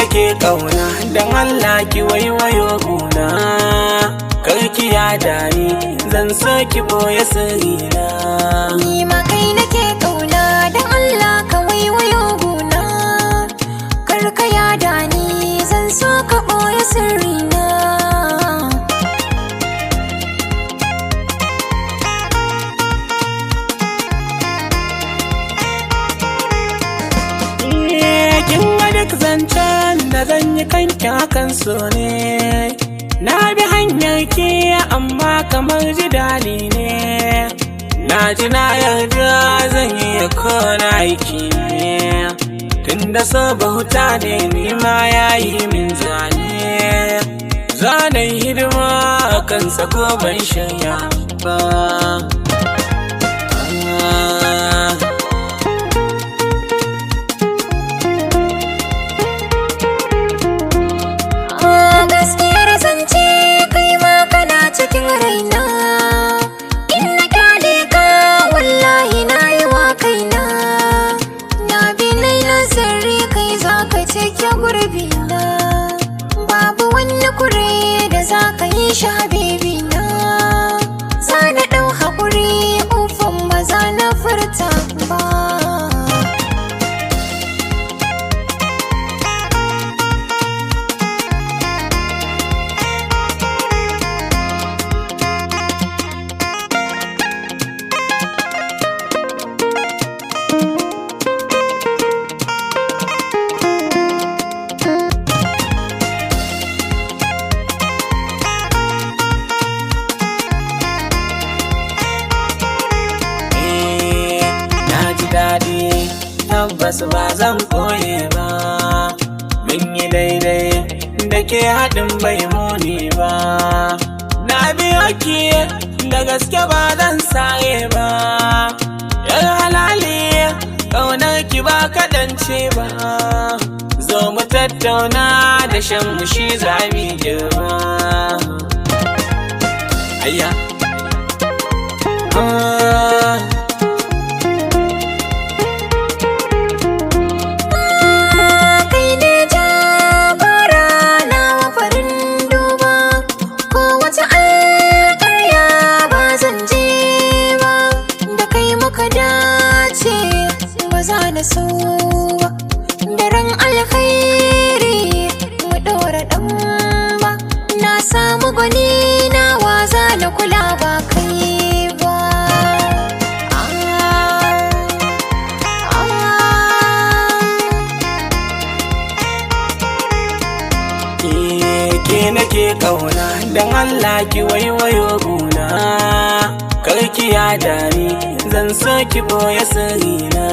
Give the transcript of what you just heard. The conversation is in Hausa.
Nake kauna, dan Allah ki waiwayo guna. Karki ya dani, zan so ki boye sirrina. Ni ma kai nake kauna, don Allah ka waiwayo guna. Kar ka yada ni, zan so ka ɓoye sirrina. Kin ga duk zancen da zan yi kanki hakan so ne. Na bi hanyar ki amma kamar jidali ne. Na ji na yarda zan iya kona aiki ne. Tunda so bauta ne, ni ma yayi min zane. Zanen hidima kansa ko ban shirya ba. Ah. A gaskiyar zance kai ma kana cikin raina. In na kyale ka, wallahi na yi wa kaina. Na bi nai nazari, kai za ka cike gurbina. Babu wani kure da za ka yi shi, habibina. Za na ɗau haƙuri, ufan ba za na furta ba. Na ji daɗi, tabbas ba zan koye ba. Mun yi daidai da ke, haɗin bai muni ba. Na biyo ki da gaske, ba zan sare ba. Yar halali, ƙaunar ki ba kaɗan ce ba. Zo mu tattauna da shan mu, shi zami girma. Ayya. Ah. Kai ne jagora nawa, farin duba. Ko wata alƙarya ba zan je ba. Da kai muka dace, ba za na so ba. Daren alkhairi mu ɗora ɗan ba. Na samu gwani na, waza na kula ba kai ba. Ah, ah. Ke nake kauna, dan Allah ki waiwayo guna. Karki ya dani, zan so ki boye sirrina.